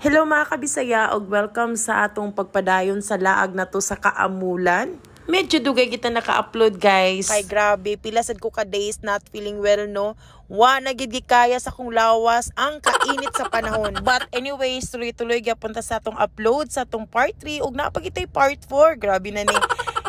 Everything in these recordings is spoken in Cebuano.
Hello, mga kabisaya, og welcome sa atong pagpadayon sa laag nato sa Kaamulan. Medyo dugay kita naka-upload, guys. Kay grabe, pila sad ko ka days not feeling well, no. Wa na gid gikaya sa akong lawas ang kainit sa panahon. But anyways, tuloy-tuloy gyapon ta sa atong upload sa atong part 3 ug naa pa gyud part 4. Grabe na ni.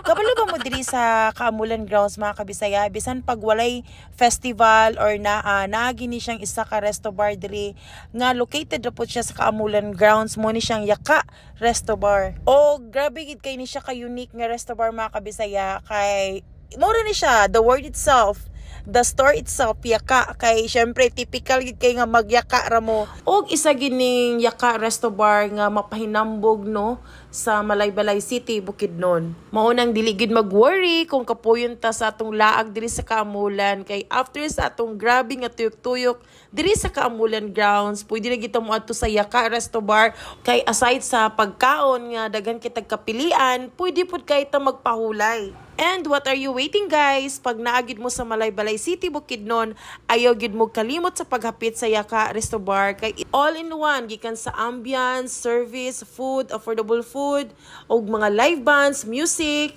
Kabalo ba mo diri sa Kaamulan Grounds, mga kabisaya, bisan pag walay festival or na naa gini siyang isa ka resto bar diri nga located ra po siya sa Kaamulan Grounds, mo ni siyang Yaka Resto Bar. O grabe gid kay ni siya ka unique nga resto bar, mga kabisaya, kay mura ni siya, the word itself, the store itself, yaka, kay syempre typical gid kay nga magyaka ra mo. Og isa gining Yaka Resto Bar nga mapahinambog, no, sa Malaybalay City, Bukidnon. Mao nang dili gid mag-worry kung kapuyon ta sa atong laag diri sa Kaamulan, kay after sa atong grabe nga tuyok-tuyok diri sa Kaamulan Grounds, pwede na kita moadto sa Yaka Resto Bar, kay aside sa pagkaon nga daghan kitag kapilian, pwede pud kay ta magpahulay. And what are you waiting, guys? Pag naa gid mo sa Malaybalay City, Bukidnon, ayaw gid mo kalimot sa paghapit sa Yaka Resto Bar kay all in one gikan sa ambience, service, food, affordable food, ug mga live bands, music,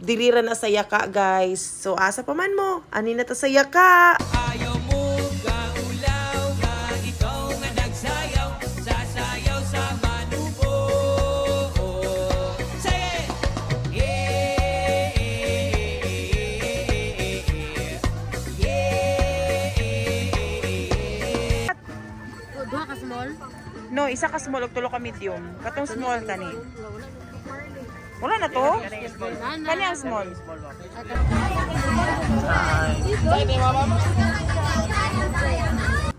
diri ra na sa Yaka, guys. So asa pa man mo? Ani na ta sa Yaka. Ayaw mo kaulaw nga ikaw nga nagsayaw, sasayaw sa manubo. Say it! Yeah, yeah. Duha ka small? No, isa ka small ug tulo ka medium. Katong small kani. Wala na to? Kani ang small.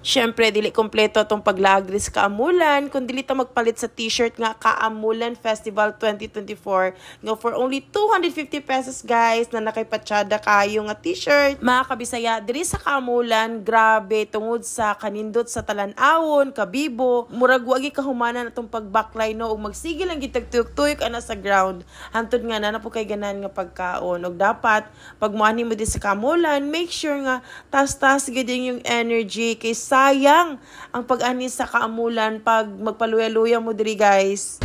Siyempre, dili kompleto atong paglaag diri sa Kaamulan kung dili ta magpalit sa t-shirt nga Kaamulan Festival 2024 nga for only 250 pesos, guys, na nakay patsada kayo nga t-shirt. Mga kabisaya, diri sa Kaamulan, grabe tungod sa kanindot sa talan-awon, kabibo, murag wagi kahumanan atong pagbaklay, no, ug magsige lang gid tagtuyok-tuyok ana sa ground. Hantod nga na po kay ganahan nga pagkaon, ug dapat pag moani mo diri sa Kaamulan, make sure nga tas-tas gid yung energy kay sayang ang pag-ani sa Kaamulan pag magpaluya-luya mo diri, guys.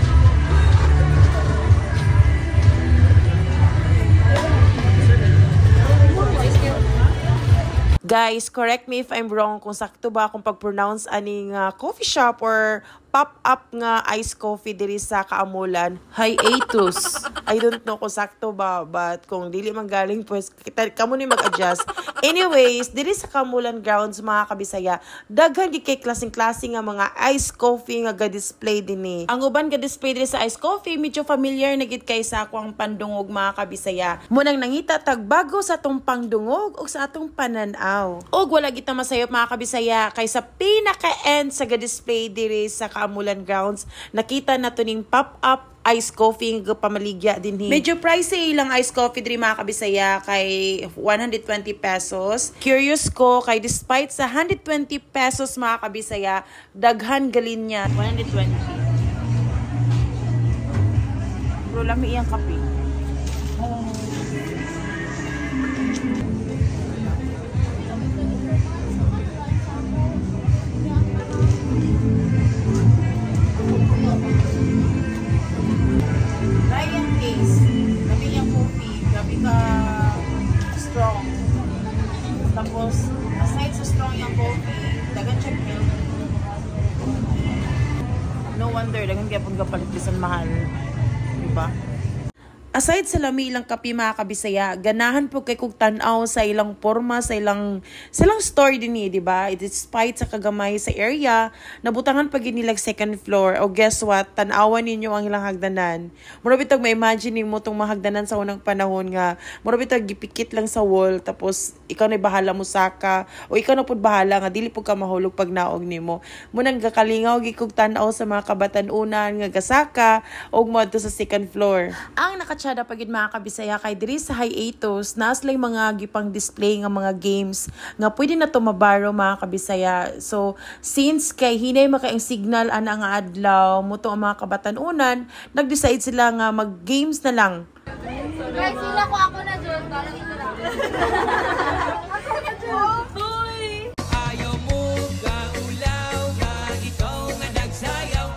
Guys, correct me if I'm wrong kung sakto ba akong pag-pronounce aning coffee shop or pop-up nga iced coffee diri sa Kaamulan. Hiatus. I don't know kung sakto ba, but kung dili man galing, pues kita kamo ni mag-adjust. Anyways, diri sa Kaamulan Grounds, mga kabisaya, daghan gid kay klaseng-klase nga mga iced coffee nga ga-display dinhi. Ang uban ga-display diri sa iced coffee, medyo familiar na gid kay sa akong pandungog, mga kabisaya. Munang nangita tag bago sa atong pangdungog ug sa atong panan-aw. Og wala gid ta masayop, mga kabisaya, kay sa pinaka-end sa ga-display diri sa Kaamulan Grounds, nakita na to ning pop-up iced coffee nga pamaligya dinhi. Medyo pricey ilang iced coffee diri, mga kabisaya, kay 120 pesos. Curious ko kay despite sa 120 pesos, mga kabisaya, daghan galin niya. 120. Pero lami iyang kape. Try yung taste. Grabe yung coffee. Grabe ka strong. Tapos, aside sa strong yung coffee, dagan siya milk. No wonder, dagan kaya pong kapalit bisan mahal. Diba? Aside sa lami ilang kape, mga kabisaya, ganahan po kay kog tan-aw sa ilang porma, sa ilang store din eh, di ba? Despite sa kagamay sa area, nabutangan pa gid nilag second floor. O guess what? Tan-awan ninyo ang ilang hagdanan. Mura bitag ma-imagine nimo tong mga hagdanan sa unang panahon nga mura bitag gipikit lang sa wall, tapos ikaw na bahala mo saka o ikaw na pud bahala nga dili pud ka mahulog pag naog nimo. Munang gakalingaw gid kog tan-aw sa mga kabatan-unan nga gasaka og moadto sa second floor. Ang nakatsada pa gid, mga kabisaya, kay diri sa Hiatus naa sila'y mga gipang display nga mga games nga pwede na to mabaro, mga kabisaya. So since kay hinay maka ang signal ana nga adlaw, mo to ang mga kabatan-unan nag-decide sila nga mag games na lang. Guys, sila ko ako na dyan. Parang ito lang. Ayaw mo kaulaw nga ikaw nga nagsayaw.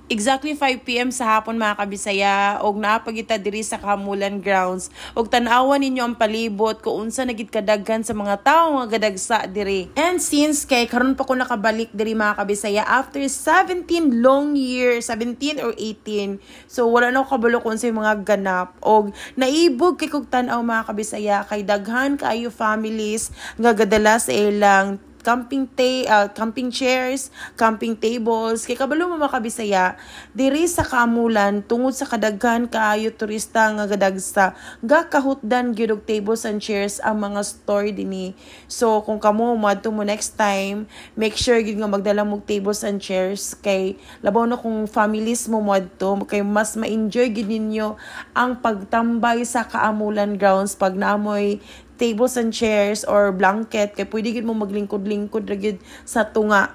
Exactly 5 p.m. sa hapon, mga kabisaya, og naa pa kita diri sa Kaamulan grounds. Og tan-awan ninyo ang palibot kung unsa na gid kadaghan sa mga tawo nga gadagsa diri. And since kay karon pa ko nakabalik diri, mga kabisaya, after 17 long years, 17 or 18. So wala na ko kabalo kung unsay mga ganap. Og naibog kay kog tan-aw, mga kabisaya, kay daghan kaayo families nga gadala sa ilang camping chairs, camping tables. Kay kabalo mo, mga kabisaya, diri sa Kaamulan, tungod sa kadaghan kaayo turista nga gadagsa, gakahutdan gyud og tables and chairs ang mga store dinhi. So kung kamo moadto mo next time, make sure gyud nga magdala mo tables and chairs kay labaw na kung families mo moadto kay mas ma-enjoy gyud ninyo ang pagtambay sa Kaamulan grounds pag naa moy tables and chairs or blanket kay pwede gid mo maglingkod-lingkod ra gyud sa tunga.